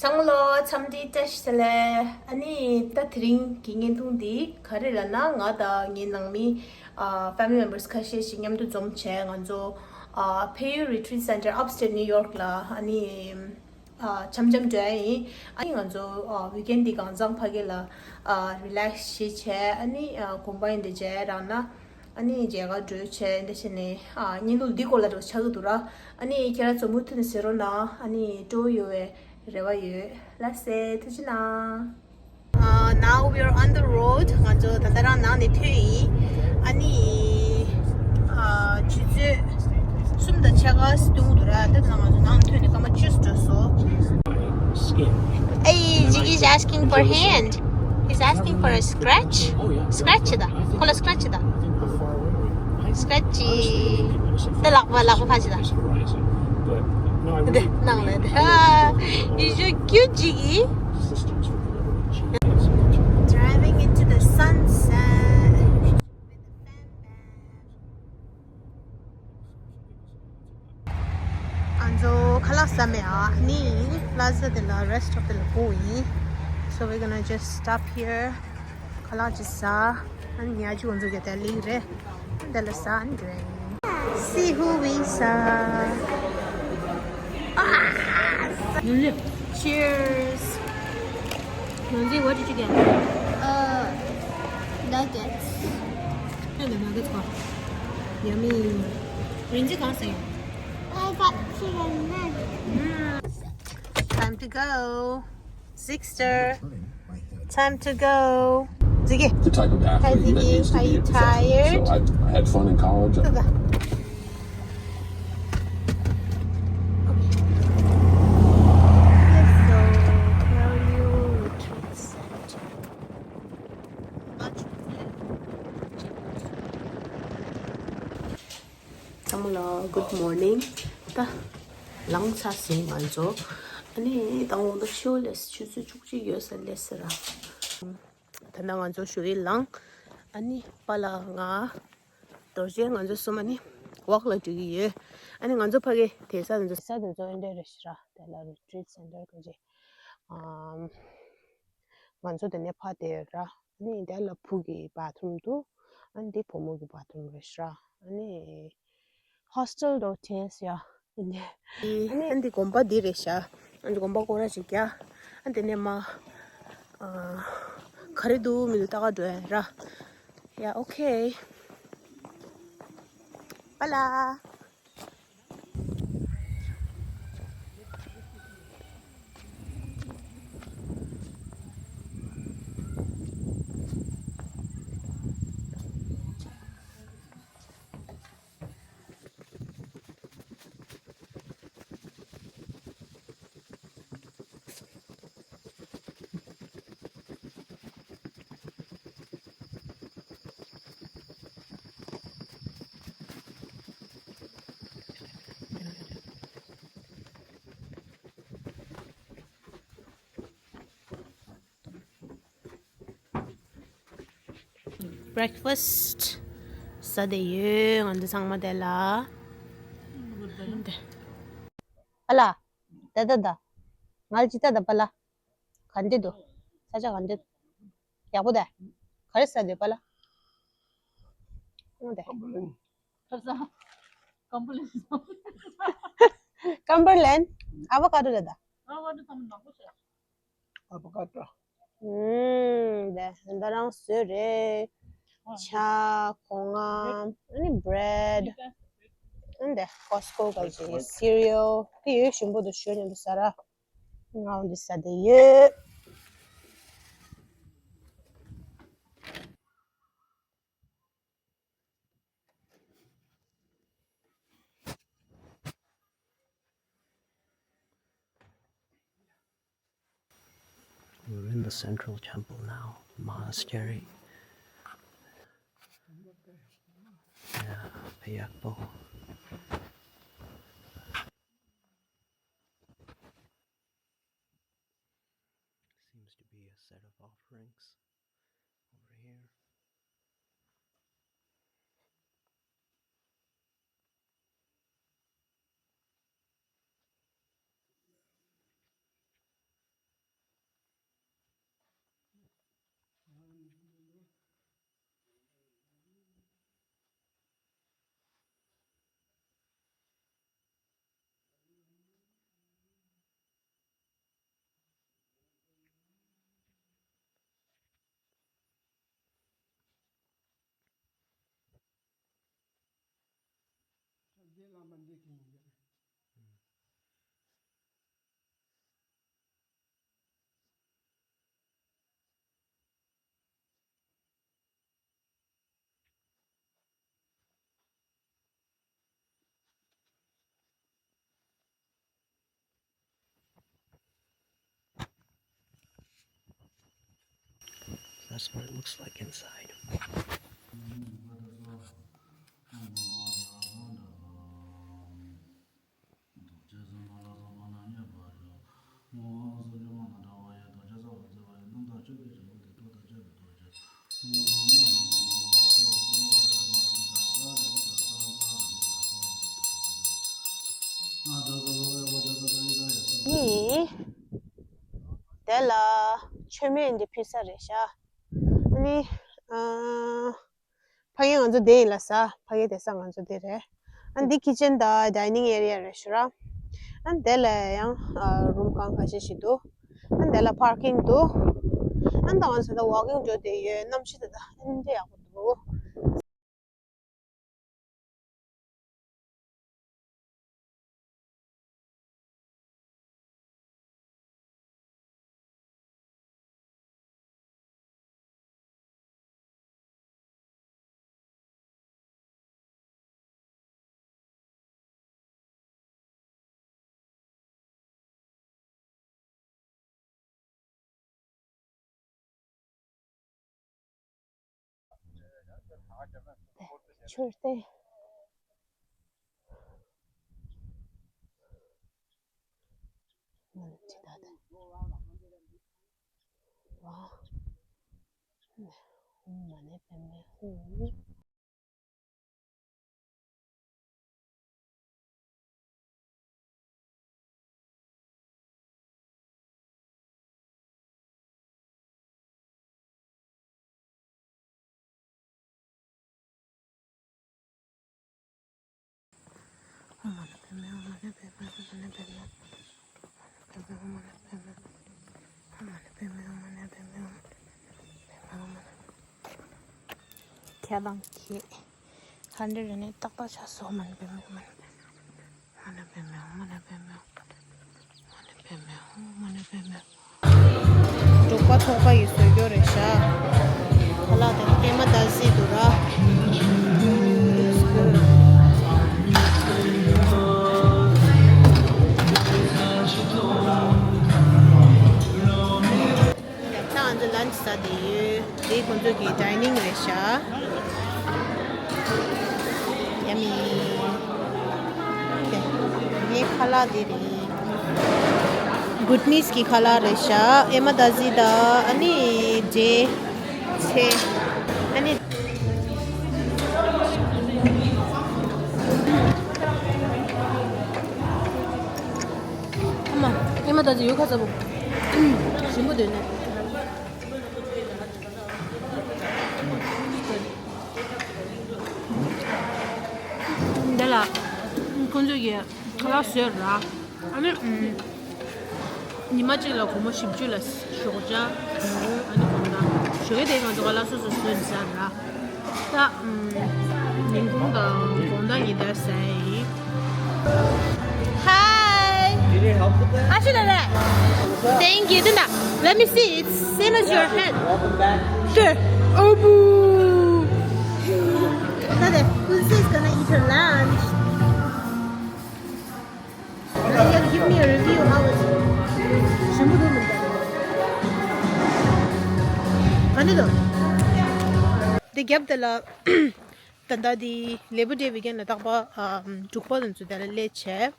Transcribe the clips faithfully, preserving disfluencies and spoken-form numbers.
ཚང་མ་ལོ་འཚམས་འདྲི་བཀྲ་ཤིས་བདེ་ལེགས། ཨ་ནི་ད་དེ་རིང་གི་བརྙན་ཐུང་འདི་ག་རེ་ལབ་ན། ང་དང་ངའི་ནང་མི་ཨ་family members ཁ་ཤས་ཤིག་མཉམ་དུ་འཛོམས་བྱས། ང་ཚོ་ཨ་Paiute Retreat Center, Upstate New York ལ་ཨ་ནི་ཨ་འཆམ་འཆམ་འགྲོ་ཡ་ཡིན། ཨ་ནི་ང་ཚོ་ཨ་weekend འདི་གང་བཟང་ཕ་གི་ལ་ཨ་relax བྱེད་བྱས། ཨ་ནི་ཨ་དགོན་པ་ཡིན་དེ་མཇལ་རག་ན། ཨ་ནི་མཇལ་ཁ་འགྲོ་བྱས། འདི་བྱས་ནས་ཨ་བརྙན་ཐུང་འདི་སྐོར་ལ་འགྲོ་ཆགས་ཀྱི་འདུག་ར། ཨ་ནི་ཁྱེད་རང་ཚོ་མུ་མཐུད་ནས་གཟིགས་རོགས་གནང་། ཨ་ནི་སྤྲོ་པོ་ཡོང་བའི་རེ་བ་ཡོད། ལགས་སེ། ཐུགས་རྗེ་གནང་། Uh, now we are on the road. ང་ཚོ་ད་ལྟ་རང་ནང་ནས་ཐོན་ཡིན། ཨ་ནི་ཨ་ཆུ་ཚོད་གསུམ་དང་ཕྱེད་ཀ་སྟོན་གྱི་འདུག་ར། ད་ང་ཚོ་ནང་ནས་ཐོན་ནས་སྐར་མ་བཅུ་འགྲོ་སོང་། Hey, Jiggy is asking for hand. He's asking for a scratch. Scratch ད། ཁོ་ལ་scratch ད། Scratch. ད་ལག་པ་ལག་པ་ཕར་ཕྱིན་ད། འདི་ནང་ལ་འདི། He's so cute, Jiggy. Driving into the sunset. ང་ཚོ་ཁ་ལག་ཟ་མེད་ཨ་ནི་plaza དེ་ལ་rest stop དེ་ལ་སྤོ་ཡིན། So we're gonna just stop here. ཁ་ལག་ཅིག་ཟ། ཨ་ནི་ཉལ་ཅིག་ང་ཚོ་གི་དེ་ལིག་རེད། དེ་ལ་ཟ་ཨ་ནི་འགྲོ་ཡིན། See who we saw. Cheers. Lindsay, what did you get? Uh, nuggets. Hey, the nuggets bar. Yummy. Lindsay can't say. I got chicken nuggets. Time to go. Sixter. Time to go. Ziggy, the type of athlete that Ziggy, needs to are be you at professional. Tired? So I, I had fun in college. Tada. Okay. So, Carolina Retreat Center. ཚང་མ་ལ་good morning། ད་ལངས་ཚར་ཟིན་ང་ཚོ། ཨ་ནི་ད་འོང་ད་ཤོ་ལས་ཆུ་ཚོད་བཅུ་གཅིག་ཡོད་ས་ལས་ས་ར། ད་ནང་ང་ཚོ་ཞོགས་ཀས་ལངས། ཨ་ནི་པཱ་ལགས་ང་རྡོ་རྗེ་ང་ཚོ་གསུམ་ཨ་ནི་walk ལ་འགྲོ་གི་ཡོད། ཨ་ནི་ང་ཚོ་ཕ་གི་དེ་ས་དེ་ཚོ་ས་དེ་ཚོ་ཨེ་འདྲ་རེད་ཤི་ར། དེ་ལ་retreat center ག་ཅི། ཨམ། ང་ཚོ་དེ་ནས་ཕར་དེ་ར། ཨ་ནི་དེ་ལ་བུ་གི་bathroom འདུག་ཨ་ནི་དེ་བུ་མོ་གི་bathroom རེད་ཤི་ར། ཨ་ནི། Hostel དོ་ཆེན་ཡ། ཨ་ནི་དགོན་པ་འདི་རེད་ཤག་ཨ་ནི་དགོན་པ་སྐོར་ར་ཅིག་རྒྱག་ཨ་དེ་ནས་མ། ཨ། ག་རེ་འདུག་མི་འདུག་ལྟ་ག་འགྲོ་ཡ་ར། ཡ་okay. Hola. Breakfast ཟ་བསྡད་ཡོད། ང་ཚོ་ཚང་མ་དེ་ལ། ཨ་ལ། ད་ད་ད། ང་ལ་ཅི་ད་ད་པ་ལ། ག་འདྲ་འདུག་ས་ཆ་ག་འདྲ་འདུག་ཡག་པོ་ད། ག་རེ་ཟ་འདོད་པ་ལ། ཨོ་ད། Cumberland. Cumberland. Avocado ལ་ད། Avocado ཚང་མ་ནག་པོ་ཟ། Avocado. ཨུམ། ད་ད་རང་བཟོས་རེད། ཆ། སྒོང་ངམ། ཨ་ནི་bread. ཨ་ནི་ད་Costco ག་ཅི་cereal དེ་ཡོད་ཞིམ་པོ་འདུག་ཞོ་ཉམས་པོ་ཟ་ར། ང་འོ་འདི་ཟ་བསྡད་ཡོད། We're in the central temple now, monastery. Yeah, Payakpo. Seems to be a set of offerings over here. That's what it looks like inside. ནི། དེ་ལ་མཆོད་མེ་འདི་ཕུལ་ས་རེད་ཤག་ཨ་ནི། ཨ། ཕ་གི་ང་ཚོ་དེ་ཡིན་ལ་ས། ཕ་གི་དེ་ས་ང་ཚོ་དེ་རེད། ཨ་འདི་ཁི་ཆན་དང་ཌའི་ནིང་ཨེ་རི་ཡ་རེད་ཤག་ཨ་དེ་ལ་ཡང་ཨ་རུམ་ཁང་ཁ་ཤས་ཤིག་འདུག་ཨ་དེ་ལ་པར་ཀིང་འདུག་ཨ་ད་ང་ཚོ་ད་ཝོག་ཀིང་འགྲོ་དེ་ཡོད། གནམ་གཤིས་ད་ད་ཨ་འདྲ་ཡག་པོ་འདུག་མཆོད་རྟེན། ཁྱེད་དང་ཁྱེད། ཧ་འདྲེ་རེ་ནས་ཏག་ཏག་ཆགས་སོང་། མ་ཎི་པདྨེ་ཧཱུྃ། མ་ཎི་པདྨེ་ཧཱུྃ། མ་ཎི་པདྨེ་ཧཱུྃ། མ་ཎི་པདྨེ་ཧཱུྃ། མ་ཎི་པདྨེ་ཧཱུྃ། འབྲུག་པ་ཐོག་པ་ཡིས་བཟོས་ཀྱོག་རེད་ཤག་ཁ་ལག་དེ་ཨེ་མ་ད་ཟི་འདུག་ར། ད་ང་ཚོ་ལན་ཆི་ཟ་བསྡད་ཡོད། དེ་ཁོང་ཚོ་གི་ཌའི་ནིང་རེད་ཤག་ཡ་མི། དེ་ངའི་ཁ་ལག་དེ་རེད། གུད་ནིས་ཀྱི་ཁ་ལག་རེད་ཤག་ཨེ་མ་ད་ཟི་ད་ཨ་ནི་ཇེ་ཆེ་ཨ་ནི། ཨ་མ། ཨེ་མ་ད་ཟི་ཡོད་ཁ་ཚ་པོ། ཞིམ་པོ་འདོད་ནས། འདི་ལ་ཁོང་ཚོས་ཀྱི་ཁ་ལག་བཟོས་ར། ཨ་ནི་ཉི་མ་གཅིག་ལ་སྒོར་མོ་བཞི་བཅུ་ལ་ཞོགས་ཇ། ཨ་ནི་གོང་ད་ཞོགས་ཀས་དེ་ང་ཚོ་ཁ་ལག་སོ་སོ་བཟོས་ནས་ཟ་ར། ད་ཉིན་གུང་དང་དགོང་དག་གཉིས་ལྟར་ཟ་ཡ་ཡིན། Hi. You need help with that? Actually, thank you. Dina, let me see. It's same as your hand. Welcome back. Good. Oh, boo. Nade, Kunsi is gonna eat her lunch. Now you give me a review. How was it? ཞིམ་པོ་འདུག་མི་འདུག་ཨ་ནི་དོ། འདི་རྒྱབ་དེ་ལ། ད་ལྟ་འདི་Labour Day weekend ལ་རྟག་པར་ཨམ་འབྲུག་པ་དེ་ཚོ་དེ་ལ་སླེབས་བྱས།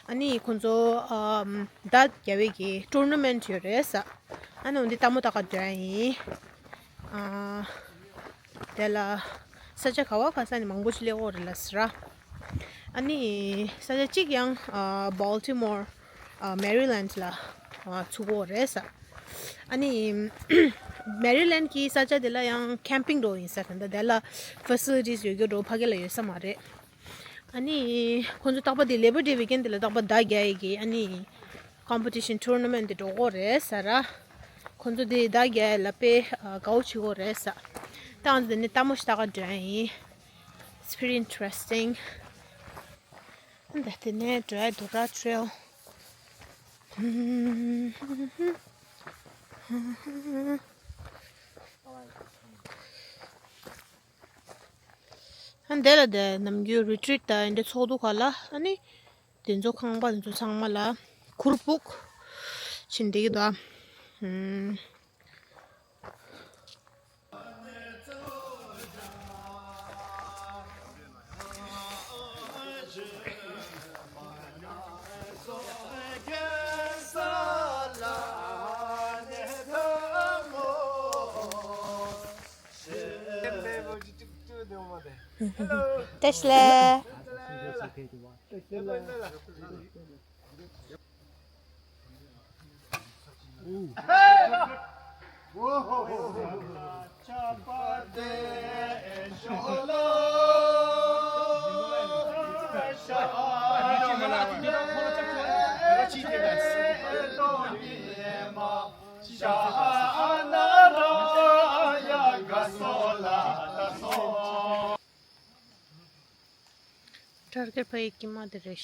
ཨ་ནི་ཁོང་ཚོ་ཨམ་ཟླ་བརྒྱད་པའི་གི་ཊུར་ན་མེན་ཊི་ཡོད་རེད་ས། ཨ་ནི་འོ་འདི་ལྟད་མོ་ལྟ་ག་འགྲོ་ཡ་ཡིན། ཨ་དེ་ལ་ས་ཆ་ག་བ་ག་ས་ནས་མང་པོ་ཞིག་སླེབས་ཡོད་རེད་ལ་ཟེར། ཨ་ནི་ས་ཆ་གཅིག་ཡང་ཨ་Baltimore ཨ་Maryland ལ་ཨ་ཚུགས་ཡོད་རེད་ས། ཨ་ནི་Maryland གི་ས་ཆ་དེ་ལ་ཡང་ཁེམ་པིང་འགྲོ་ཡིན་ས། ད་ལྟ་དེ་ལ་ཕེ་སི་ལི་ཊིས་ཡོད་རྒྱུ་འགྲོ་ཕ་གི་ལ་ཡོད་ས་མ་རེད། ཨ་ནི་ཁོང་ཚོ་རྟག་པར་དེ་Labour Day weekend དེ་ལ་རྟག་པར་ཟླ་བརྒྱད་ཀྱི་ཨ་ནི་ཀོམ་པི་ཊི་ཤན་ཊུར་ན་མེན་ཊི་དེ་འགྲོ་གི་རེད་ས་ར། ཁོང་ཚོ་དེ་ཟླ་བརྒྱད་ལ་དཔེ་དགའ་བོ་བྱེད་ཀྱི་རེད་ས། ད་ང་ཚོ་དེ་ནས་ལྟད་མོ་ཞིག་ལྟ་ག་འགྲོ་ཡ་ཡིན། It's pretty interesting. འདི་དེ་ནས་འགྲོ་ཡ་འདུག་ར་ཊེལ། ཨ་འདི་ལ་འདི་ནམ་རྒྱུན་རི་ཊི་རིཊ་དང་འདི་ཚོགས་འདུ་ཁག་ལ་ཨ་ནི་དེ་ཚོ་ཁང་པ་དེ་ཚོ་ཚང་མ་ལ་གུར་ཕུབ་ཕྱིན་བསྡད་ཀྱི་འདུག་ཨ། ཧུམ། བཀྲ་ཤིས་བདེ་ལེགས། དྲ་རྒྱ་ཕ་ཡི་ཀྱི་མ་དེ་རེད།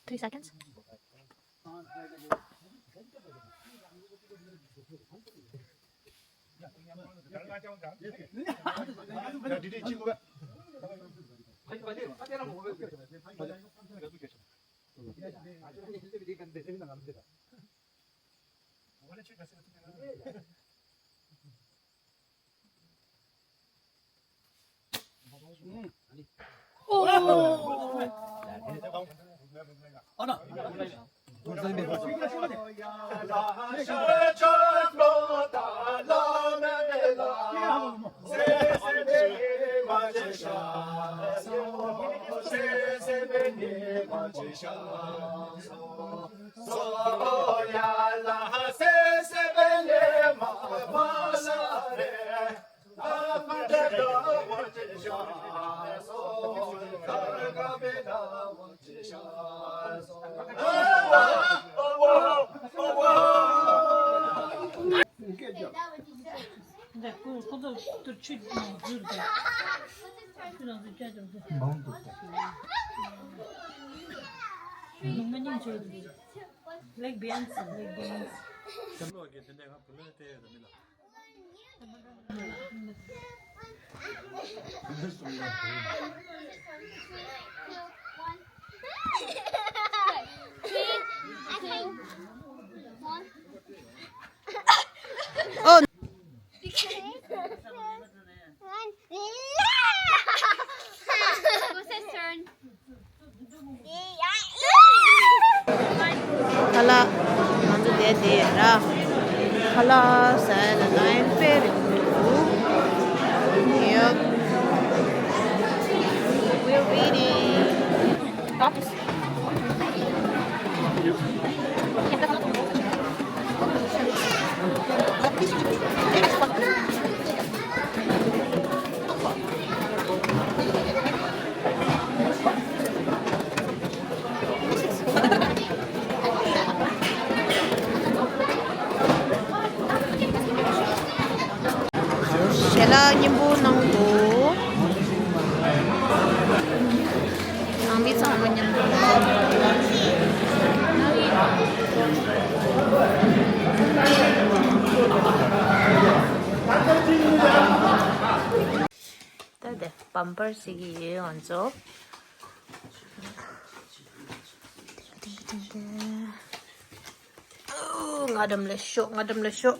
Three seconds. Leg bands, leg bands. Oh. Whose turn? ཁ་ལག་ང་ཚོ་བསྡད་དེ་ར། ཁ་ལག་ཟ་ཡ་ལ་ལའིན་དཔེ་རིང་པོ་འདུག Yep. We're waiting. ཞལ་ལག་མཉེན་པོ་གནང་འདུག་ནང་མི་ཚང་མ་མཉམ་དུ། ད་དེ་བམ་པར་ཞིག་ཡོད་ང་ཚོ། ཏིང་ཏིང་ཏིང་ཏིང་། ཨོ། ང་འགྲམ་ལ་ཤོག་ང་འགྲམ་ལ་ཤོག